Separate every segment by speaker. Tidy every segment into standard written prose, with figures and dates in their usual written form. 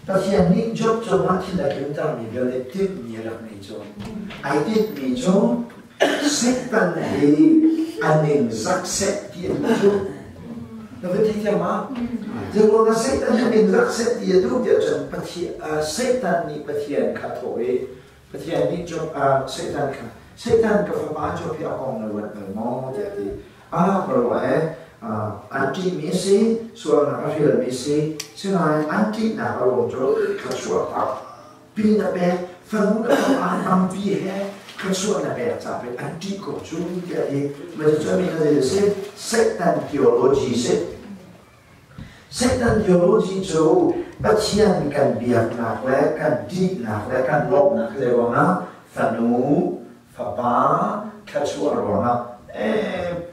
Speaker 1: Pathian nih Job cungah thil a tluntermi vialte timhmi a rak ngei cu. Ai tinhmi cu Satan hi a ningzak seh ti a duh cu. Na van theithiam ma? Zeiruangah Satan hi a ningzak seh ti a duh tiah cun Pathian, Satan nih Pathian kha a thawh i Pathian nih Job, Satan kha Satan ka fapa Job hi a kong na ruat bal maw tiah a ti. Ah, ka ruah e, an ṭihmi a si, sualnak a hrialmi a si, sinain an ṭihnak a ruang cu thluachuah tampi na pek, fanu le fapa tampi he thluachuah na pek ca pei an ṭih ko cu tiah a ti. Mah cucu a min kha zei a si? Satan theology si. Satan theology cu Pathian kan biaknak le kan ṭihnak le kan lawmhnak zei ruangah fanu, fapa, thluachuah ruangah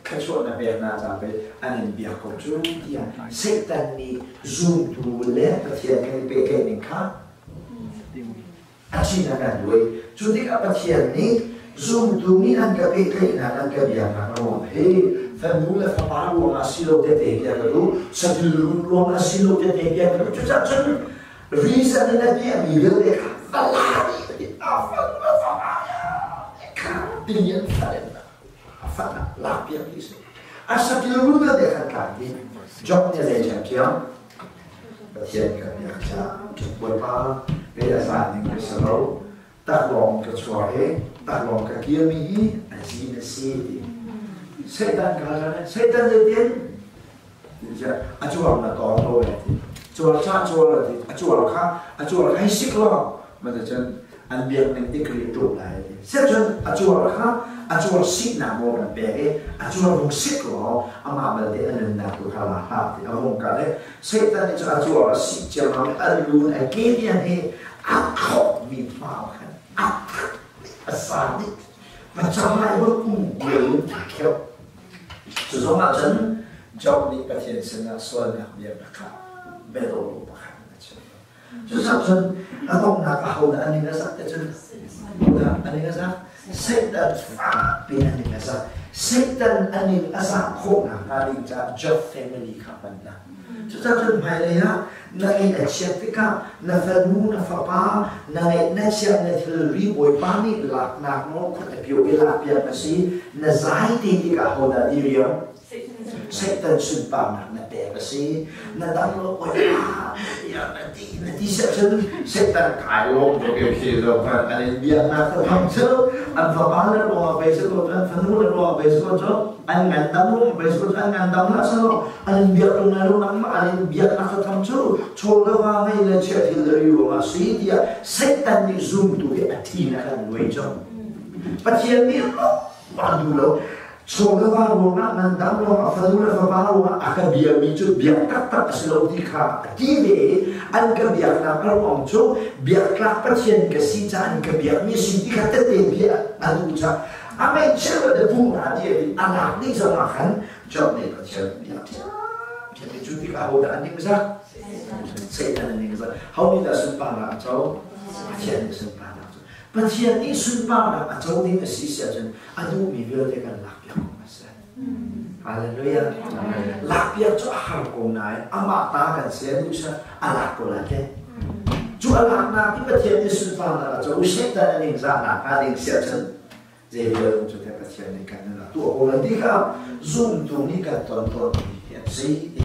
Speaker 1: thluachuah na pek hna ca pei an in biak ko cu tiah Satan nih zumtu le Pathian kan i pehtlaih ning kha a chin a kan duai. Cu tikah Pathian nih zumtu nih an ka pehtlaihnak an ka biaknak ruang hi fanu le fapa ruangah si lo tete tiah ka duh, satil run ruangah si lo tete tiah ka duh. Cucaah cun reason in a biami vialte kha va la dih a fanu le fapa kha tilian falen a fan ah lak piak dih si. A satil run vialte khan tlak dih. Job nih a zei ṭhiamṭhiam. Pathian kan biak caah Bawipa kei a zan ning ka si lo taklawng ka chuak i taklawng ka kirmi hi a zin a si ti Satan ka hal Satan zeitin a cuar na tawng lo e ti cuar cha cuar ti a cuar kha a cuar kha hei sik law ma cun an biak ning degree a ṭum lai ti. Sicun a cuar kha a cuar siknak nawl kan pek i a cuar vung sik law amah belte a nunnak tu kha la hlah ti a vung kal i Satan nih cun a cuar a sik ciammam i a lu in a ke tiang hi a thawkmi hma khan a a sa dih pacang lai bang um kual in a kheuh. Cu zong ah cun Job nih Pathian sinah sualnak bia pakhat biadawh pakhat a chim. Cucaah cun a donghnak ahodah an ning a zak ti cun an ning a zak. Satan fakpi an ning a zak. Satan a ning a zah khawhnak hnga ding caah Job family kha hman hna. Cucaah cun hmailei ah na ngeih a chiat tikah na fanu na fapa na ngeih na chiat na thilri Bawipa nih laknak nawl khut a pio i lakpiak na si na zai te tikah hodah diriam Satan sunparnak na pek a si. Na dam lo Bawipa tiah na ti na ti seh cun Satan kai lawm tuk i khi zo khan an in biaknak ka tham cu an fapa le ruangah pei si ko an fanu le ruangah pei si ko cu an ngandam ruangah pei si ko cu an ngandam hlah seh law an in biak tung lai lo nangmah an in biaknak ka tham cu chaw le va ngei le chia thil le ri ruangah si tiah Satan nih zumtu hi a thi na kan nuai cu Pathian nih an duh lo Chawleva ruangah ngandam ruangah fanu le fapa ruangah a ka biami cu biak taktak a si lo ti kha a ti ve i an ka biaknak a ruang cu biaktlak Pathian ka si caah an ka biakmi a si ti kha tette bia a duh caah a ngaihchia le pum hna ti a ti a lak dih zongah khan Job nih Pathian biak ṭhiamṭhiam i cu tikah hodah an ningzak? Satan an ningzak. Ho nih dah sunparnak a co? Pathian nih sunparnak a co. Pathian nih sunparnak a co ding a si si ahcun a duhmi vialte kan lakpiak awk a si. Hallelujah. Lakpiak cu a har ko nain amah ta kan si a duh seh a lak ko lai te. Cu a laknak i Pathian nih sunparnak a co Satan a ningzahnak hnga ding si ahcun zei vial cu te Pathian nih kan nun a tuah ko lai ti kha zumtu nih kan ton tawnmi hi an si.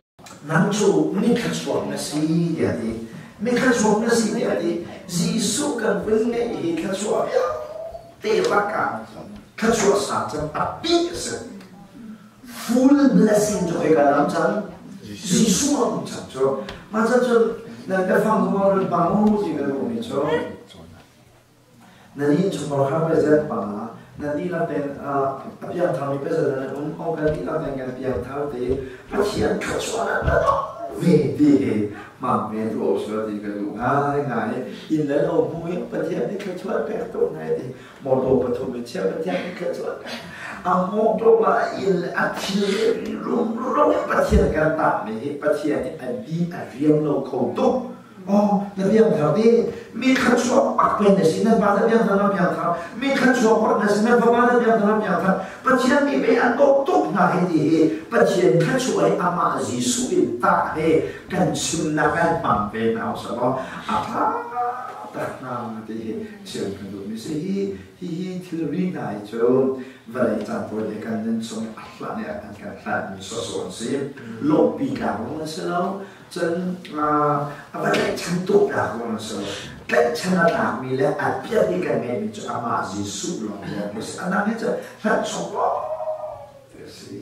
Speaker 1: Nang cu mithluachuak na si tiah a ti. Mithluachuak na si tiah a ti. Jesuh kan vun ngeih hi thluachuah vialte lakah thluachuah sang cem a bik a si. Full blessing cu hoi kan lam cang. Jesuh a um cang cu. Mah cun nan biafang zong run hmang u ti ka duhmi cu Nan innchungkhar kha president pa nan dihlak tein a piangtharmi president nan um ko kan dihlak tein kan piangthar te Pathian thluachuah nan ve ti hi hmang ve tu awk sila ti ka duh ngai ngai inn le lo hmu i Pathian nih thluachuah pek to ngai ti motor pathum in chia Pathian nih thluachuah pek a motor ma inn a thil rum rum in Pathian kan tah mi hi Pathian nih a di a riam lo kho tuk. Oh. Na piangthar ti mi thluachuak pak pe na si nan pa na piangthar na piangthar mi thluachuak pak na si nan fapa na piangthar na piangthar Pathian nih pe an dawt tuk hna hi ti hi Pathian thluachuah hi amah Jesuh in tah he kan chimnak kan hmang ve hna usih law a ṭha tak hna ti hi chim kan duhmi si. Hi hihi thilri hna hi cu vawlei caan tawi le kan nun chung a hlan i an kan hlanmi sawsawh an si. Lawmhpi tlak zong an si lo. Cun a va tlaihchan tuk tlak zong an si lo. Tlaihchan a tlakmi le a piat i kan ngeihmi cu amah Jesuh lawng lawng a si. A dang hi cu hlat chung lawng a si.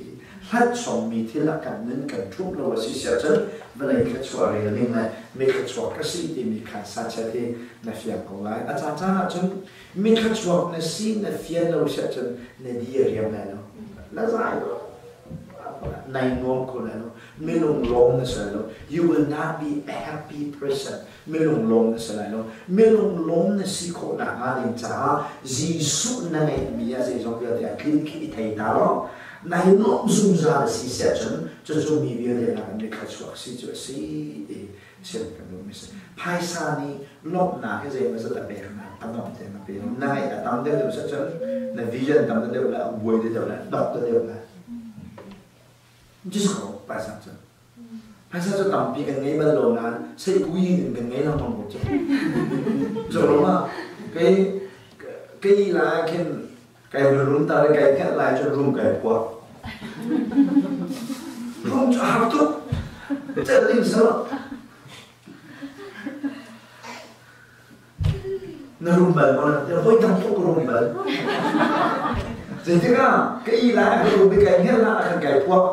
Speaker 1: Hlat chommi thil ah kan nun kan ṭhumh lo a si si ahcun vawlei thluachuah rel ding le mi thluachuak ka si timi khan sachiat hi na fiang ko lai. A caancaan ahcun mi thluachuak na si na fian lo si ahcun na di a riam lai lo. Na zai lo. Nai nuam ko lai lo. Minung lawm na si lai lo. You will not be a happy person. Minung lawm na si lai lo. Minung lawm na si khawh nakhnga ding caah Jesuh na ngeihmi ah zeizong vialte a tlin khi i thei ta law nai lawmh zungzal a si si ahcun cucu mi vialte nakin mi thluachuak si cu a si ti chim kan duhmi si. Phaisa nih lawmhnak hi zeimawzat a pek na a nuamh te na pe. Na ngeih a tam deuh deuh si ahcun na vision tam deuh le a buai deuh le dok deuh le. Jesuh ko phaisa cu. Phaisa cu tampi kan ngei bal lo nain seihpui in kan ngei lengmang ko cu. Cu ah kei kei lai khin kai run ta le kai hngalh lai cun rum kai phuah. Rum cu a har tuk. Celh ding si lo. Na rum bal maw? Hawi tam tuk ka rum bal. Zeitikah ka i lai ka rum i kai hngelh ah khan kai phuak.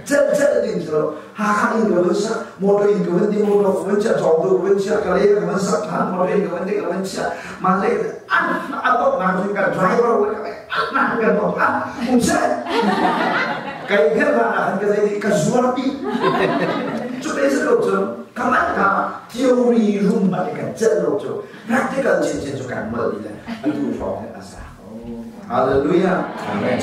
Speaker 1: Celh celh ding si lo. Hakha in ka vun sak, motor in ka vun di, motor ka vun chiah, cawngtu ka vun chiah, ka le ka vun sak than, motor in ka vun di, ka vun chiah. Mah le an a dawtnak cu kan driver le ka an kan dawt ah um seh. Kai hngelh ah khan ka zei di ka zuar dih. Cu te si lo cun ka manh ka theory rum bak kan celh lo cu practical chinchin cu kan molh dih le atu hrawng hi a za ko. Hallelujah. Amen.